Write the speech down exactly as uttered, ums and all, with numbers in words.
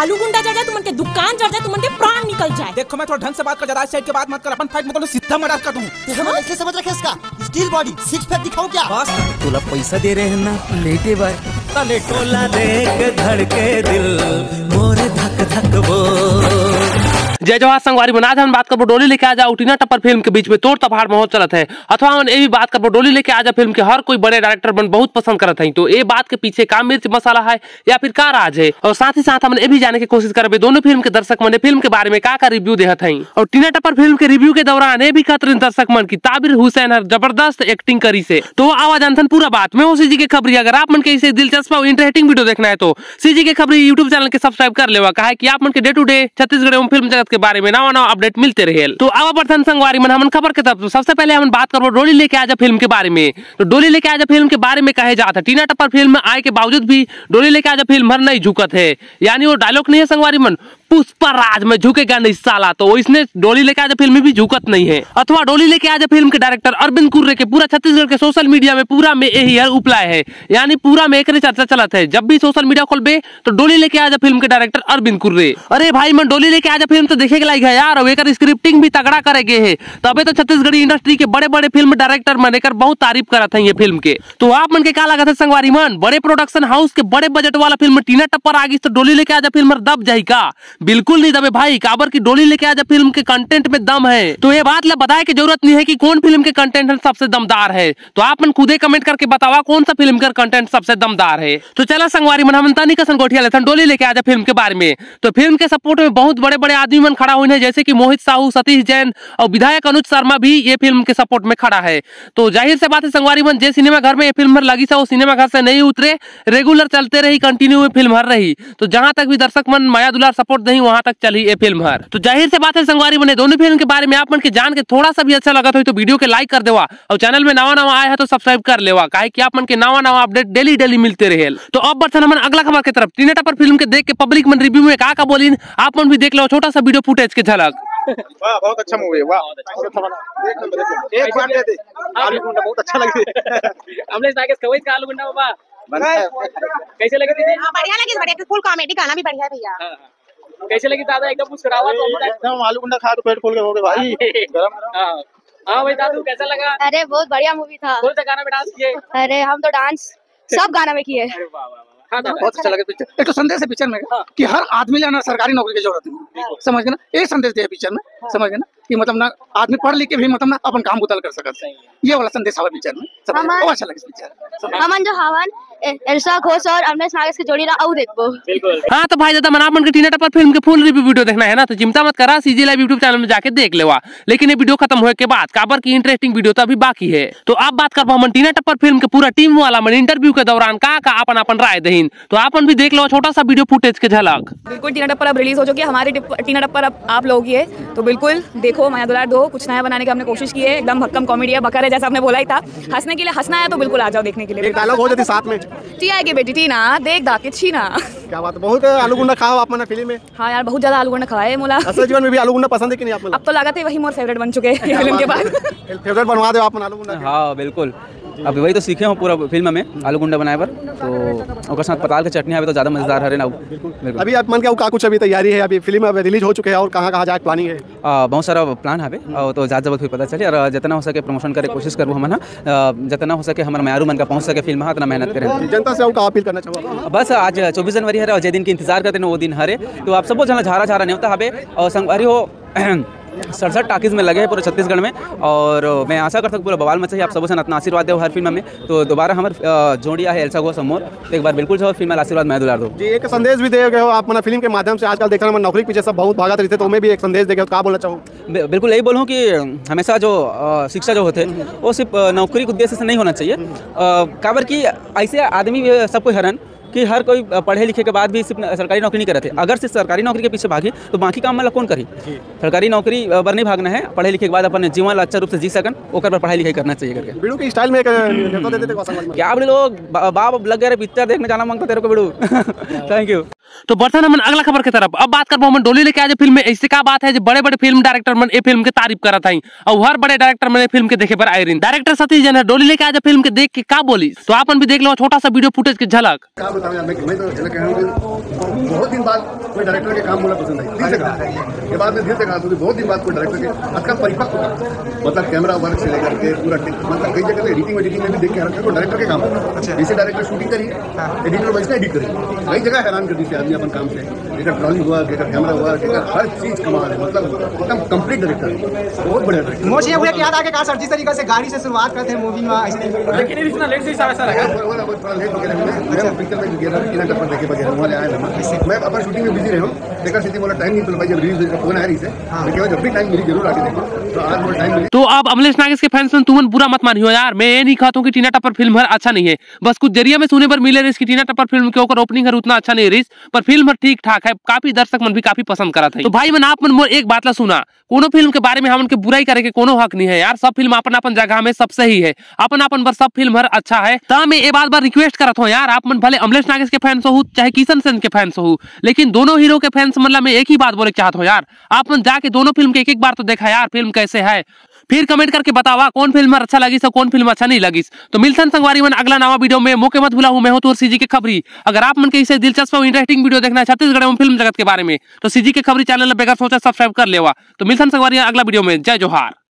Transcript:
आलू गुंडा जर जाए, तुमन के दुकान जर जाए, तुमन के प्राण निकल जाए। देखो, मैं थोड़ा ढंग से बात कर, ज्यादा side के बात मत कर, अपन fight में तो सीधा मर्डर कर दूं। तैं हमन अइसने समझ रखे हस का? Steel body, six pack दिखाऊं क्या? बस। तोला पैसा दे रहे हैं ना, लेटे भाई। तले टोला देख धड़के दिल, मोरे धक धक वो। जय जोहार संगवारी मन, आज हम बात करबो डोली लेके आ जा अउ टीना टप्पर फिल्म के बीच में तोड़ तफाड़ माहौल चलत हे। अथवा हमन ये भी बात करबो डोली लेके आ जा फिल्म के हर कोई बड़े डायरेक्टर मन बहुत पसंद करत हैं, तो ये बात के पीछे का मिर्च मसाला है या फिर का राज है, और साथ ही साथ हमन ये भी जाने की कोशिश करबे दोनों फिल्म के दर्शक मन ये फिल्म के बारे में का का रिव्यू देहत हैं। और टीना टप्पर फिल्म के रिव्यू के दौरान ये भी कहत रहिन दर्शक मन की ताबिर हुसैन हर जबरदस्त एक्टिंग करिस हे। तो आवा जानथन पूरा बात में हो सीजी के खबरी। अगर आप मन के इसे दिलचस्प और इंटरेस्टिंग वीडियो देखना है तो सीजी के खबरी YouTube चैनल के सब्सक्राइब कर लेवा, काहे कि आप मन के day to day छत्तीसगढ़ एवं फिल्म जगत के बारे में नवा नवा अपडेट मिलते रहेल। तो आवा बढ़थन संगवारी मन हमन खबर के तरफ। तो सबसे पहले हमन बात करबो डोली लेके आजा फिल्म के बारे में। तो डोली लेके आजा फिल्म के बारे में कहे जात है, टीना टप्पर फिल्म में आए के बावजूद भी डोली लेके आजा फिल्म हर नहीं झुकत है, यानी वो डायलॉग नहीं है संगवारी मन, पुष्पा राज में झुकेगा नहीं साला, तो इसने डोली लेके आजा फिल्म में भी झुकत नहीं है। अथवा डोली लेके आजा फिल्म के डायरेक्टर अरविंद कुर्रे के पूरा छत्तीसगढ़ के सोशल मीडिया में पूरा में यही हर उपलाए है, यानी पूरा में एकरे चर्चा चलत है। जब भी सोशल मीडिया खोलबे तो डोली लेके आजा फिल्म के डायरेक्टर अरविंद कुर्रे। अरे भाई मन, डोली लेके आजा फिल्म तो देखे के लायक है यार, और एकर स्क्रिप्टिंग भी तगड़ा करे गे है, तबे तो छत्तीसगढ़ी इंडस्ट्री के बड़े बड़े फिल्म डायरेक्टर मन एकर बहुत तारीफ करत हैं ये फिल्म के। तो आप मन के का लागत है संगवारी मन, बड़े प्रोडक्शन हाउस के बड़े बजट वाला फिल्म टीना टप्पर आ गइस तो डोली लेके आजा फिल्म हर दब जाही का? बिल्कुल नहीं दबे भाई, काबर की डोली लेके आजा फिल्म के कंटेंट में दम है। तो ये बात ला बताए के जरूरत नहीं है कि कौन फिल्म के कंटेंट सबसे दमदार है। तो आप मन खुदे कमेंट करके बतावा कौन सा फिल्म का कंटेंट सबसे दमदार है। तो चला संगवारी मन, हमन तनी कसन गोठिया लेथन डोली लेके आजा फिल्म के बारे में। तो फिल्म के सपोर्ट में बहुत बड़े बड़े आदमी मन खड़ा होइन है, जैसे कि मोहित साहू, सतीश जैन और विधायक अनुज शर्मा भी ये फिल्म के सपोर्ट में खड़ा है। तो जाहिर से बात है संगवारी मन, जे सिनेमा घर में ये फिल्म हर लगिस है, वो सिनेमा घर से नहीं उतरे, रेगुलर चलते रही, कंटिन्यू ये फिल्म हर रही। तो जहां तक भी दर्शक मन मया दुलार सपोर्ट दही, वहां तक चलही ये फिल्म हर। तो जाहिर से बात है संगवारी मन, ये दोनों फिल्म के बारे में आप मन के जान के थोड़ा सा भी अच्छा लगत होही तो वीडियो के लाइक कर देवा, और चैनल में नवा नवा आए है तो सब्सक्राइब कर लेवा, काहे कि आप मन के नवा नवा अपडेट डेली डेली मिलते रहेल। तो अब बढ़थन हमन अगला खबर के तरफ। टीना टप्पर फिल्म के देख के पब्लिक मन रिव्यू में का का बोलिन, आप मन भी देख लो छोटा सा वीडियो फुटेज के झलक। वाह, बहुत अच्छा मूवी है, वाह। एक नंबर, एक नंबर। एक बार दे दे। आलू गुंडा बहुत अच्छा लगे। अमलेश नागेश कवई का आलू गुंडा बाबा। कैसे लगी दीदी? हाँ, बढ़िया लगी, बढ़िया, फुल कॉमेडी, गाना भी बढ़िया है भैया। हाँ, हाँ। कैसे लगी दादा? एकदम मुस्कुरावा तो एकदम आलू गुंडा खा के पेट फूल के हो गए भाई। गरम गरम। हाँ। हाँ भाई दादू, कैसा लगा? अरे, बहुत बढ़िया मूवी था। कौन सा गाना पे डांस किए? अरे, हम तो डांस सब गाना में किए। अरे वाह, वाह, वाह। हाँ दादा। बहुत अच्छा लगा पिक्चर। एक तो संदेश है पिक्चर में हाँ। कि हर आदमी ला ना सरकारी नौकरी की जरूरत है, समझ गए ना? ये संदेश दिया पिक्चर में, समझ गए ना, कि मतलब ना आदमी पढ़ लिख के भी मतलब ना अपन काम बुतल कर सकत है। ये वाला संदेश हवा पिक्चर में, समझ गए? हमन बहुत अच्छा लगा पिक्चर। हमन जो हवन ए-, एल्सा घोष और अमलेश नागेश के जोड़ी ला अउ देखबो। बिल्कुल। हाँ तो भाई दादा मन, आप मन के टीना टप्पर फिल्म के फुल रिव्यू वीडियो देखना है ना, तो चिंता मत करा, सीजी लाइव YouTube चैनल में जाके देख लेवा। लेकिन ये वीडियो खत्म होए के बाद, काबर की इंटरेस्टिंग वीडियो तो अभी बाकी है। तो आप बात करबो हमन टीना टप्पर फिल्म के पूरा टीम वाला मन इंटरव्यू के दौरान का का अपन अपन राय दहिन, तो आप मन भी देख लो छोटा सा वीडियो फुटेज के झलक। बिल्कुल, टीना टप्पर अब रिलीज हो चुकी है, हमारी टिप-, टीना टप्पर अब आप लोग ही है, तो बिल्कुल देखो, मया दुलार दो, कुछ नया बनाने की हमने कोशिश की है, एकदम भक्कम कॉमेडी है, बकर है, जैसा आपने बोला ही था, हंसने के लिए हंसना है तो बिल्कुल आ जाओ देखने के लिए। एक डायलॉग हो जाती साथ में। टीना के बेटी टीना, देख दा के छीना। क्या बात है, बहुत आलू गुंडा खाओ आप मन फिल्म में। हाँ यार, बहुत ज्यादा आलू गुंडा खवाए मोला। असल जीवन में भी आलू गुंडा पसंद है कि नहीं आप मन? अब तो लागत है वही मोर फेवरेट बन चुके हैं फिल्म के बाद। फेवरेट बनवा दे आप मन आलू गुंडा। हाँ बिल्कुल, अब वही तो सीखे हो पूरा फिल्म में आलू गुंडा बनाए बर, तो ओकर साथ पताल के चटनी आवे तो ज्यादा मजेदार हरे ना। बिल्कुल। अभी आप मन के का कुछ अभी तैयारी है, अभी फिल्म अब रिलीज हो चुके हैं और कहाँ कहाँ जाए प्लानिंग है? आ, बहुत सारा प्लान हवे और तो ज्यादा जल्द फिर पता चली और जितना हो सके प्रमोशन करे कोशिश करबो हमन ह। आ, जितना हो सके हमर मयारू मन का पहुंच सके फिल्म ह, उतना मेहनत करें। जनता से का अपील करना चाहूँगा? बस आज चौबीस जनवरी हरे और जे दिन के इंतजार करते हैं वो दिन हरे, तो आप सबो झन झारा झारा नेवता हवे और संगवारी हो सड़सठ टाकीज में लगे हैं पूरे छत्तीसगढ़ में और मैं आशा कर सकूँ पूरा बवाल मचाही। आप सबो झन इतना आशीर्वाद दे हर फिल्म में, तो दोबारा हमर अ, जोड़ी आहे एल्सा घोष अउ मोर, तो एक बार बिल्कुल जो फिल्म में आशीर्वाद मया दुलार दो। जी, एक संदेश भी दे गए हो आप, मतलब फिल्म के माध्यम से आजकल देखते हैं नौकरी के पीछे सब बहुत भागत रहते, तो मैं भी एक संदेश दे गए हो, का बोलना चाहूँ? बि-, बिल्कुल यही बोलूँ कि हमेशा जो अ, शिक्षा जो होते वो सिर्फ अ, नौकरी के उद्देश्य से नहीं होना चाहिए। अ, काबर कि ऐसे आदमी भी सब कोई हरन कि हर कोई अ, पढ़े लिखे के बाद भी सिर्फ न-, सरकारी नौकरी नहीं करते। अगर सिर्फ सरकारी नौकरी के पीछे भागी तो बाकी काम मतलब कौन करी? सरकारी नौकरी अ, बर नहीं भागना है, पढ़े लिखे के बाद अपन जीवन ला अच्छा रूप से जी सकन, ओकर पर पढ़ाई लिखाई करना चाहिए करके। बिड़ू के स्टाइल में एक, अ, नेता दे देते कौशल वाली। क्या बिड़ू लोग, बा-, बाप अब लग गए रे पिक्चर देखने जाना मांगता तेरे को बिड़ू। Thank you. तो बढ़थन हमन अगला खबर के तरफ। अब बात करबो हमन डोली लेके आजा फिल्म में ऐसे का बात है जो बड़े बड़े फिल्म डायरेक्टर मन ए फिल्म के तारीफ करत हैं और हर बड़े डायरेक्टर मन ए फिल्म के देखे बर आए रहिन। डायरेक्टर सतीश जैन ह डोली लेके आजा फिल्म के देख के का बोलिस, तो आप मन भी देख लो छोटा सा वीडियो फुटेज के झलक। मैं मैं तो ऐसा कह रहा हूँ कि बहुत दिन बाद कोई डायरेक्टर के काम बोला पसंद है, दिल से कहा। ये बात मैं दिल से कहा, क्योंकि बहुत दिन बाद कोई डायरेक्टर के आजकल परिपक्व का, मतलब, कैमरा वर्क से लेकर के पूरा टेक, मतलब, कई जगह एडिटिंग वेडिटिंग में भी देख के हर कोई डायरेक्टर के काम। अच्छा। जैसे डायरेक्टर शूटिंग करिए, एडिटर वैसे एडिट करिए। कई जगह हैरान कर दी आदमी अपन काम से, एक ट्रॉली वर्क, एक कैमरा वर्क, एक हर चीज कमाल है, मतलब, एकदम कंप्लीट डायरेक्टर है, बहुत बढ़िया डायरेक्टर। मुझे ये हुआ कि याद आके कहा सर, जिस तरीके से गाड़ी से शुरुआत करते हैं मूवी में, ऐसे नहीं। लेकिन इसमें लेट से सारा सारा वो- वो- वो थोड़ा लेट हो गया। मैं पिक्चर में गया था, टीना टप्पर देखे बगैर वहाँ आया था। मैं अपन शूटिंग में बिजी रहे हूँ, देखा सीधी बोला टाइम नहीं, तो भाई जब रिलीज का फोन आया रही से, मैं कहा जब भी टाइम मिली जरूर आके देखो। तो आज वो टाइम मिली। तो अब अमलेश नागेश के फैंस मन तुमन बुरा मत मानियो यार, मैं ये नहीं कहता हूँ कि टीना टप्पर फिल्म हर अच्छा नहीं है, बस कुछ जरिया में सुने बर मिले रहिस कि टीना टप्पर फिल्म के ओकर ओपनिंग हर उतना अच्छा नहीं रहिस, पर फिल्म हर ठीक ठाक है, काफी दर्शक मन भी काफी पसंद करत है। तो भाई मन, आप मन मोर एक बात ला सुना, कोनो फिल्म के बारे में हमन के बुराई करे के कोनो हक नहीं है यार, सब फिल्म अपन अपन जगह में सब सही है, अपन अपन बर सब फिल्म हर अच्छा है। त मैं ये बात बार रिक्वेस्ट करत हूँ यार, आप मन भले अमलेश नागेश के फैंस हो चाहे किशन सेन के फैंस हो, लेकिन दोनों हीरो के फैंस मन ला मैं एक ही बात बोले चाहत हूँ यार, आप मन जाके दोनों फिल्म के एक एक बार तो देखा यार, फिल्म कैसे है, फिर कमेंट करके बतावा कौन फिल्म हर अच्छा लगिस और कौन फिल्म अच्छा नहीं लगिस। तो मिलथन संगवारी मन अगला नवा वीडियो में। मोके मत भुलाहू, मैं हूँ तोर सीजी के खबरी। अगर आप मन के इसे दिलचस्प और इंटरेस्टिंग वीडियो देखना चाहते हो फिल्म जगत के बारे में, तो सीजी के खबरी चैनल ला बेगर सोचा सब्सक्राइब कर लेवा। तो मिलथन संगवारी अगला वीडियो में। जय जोहार।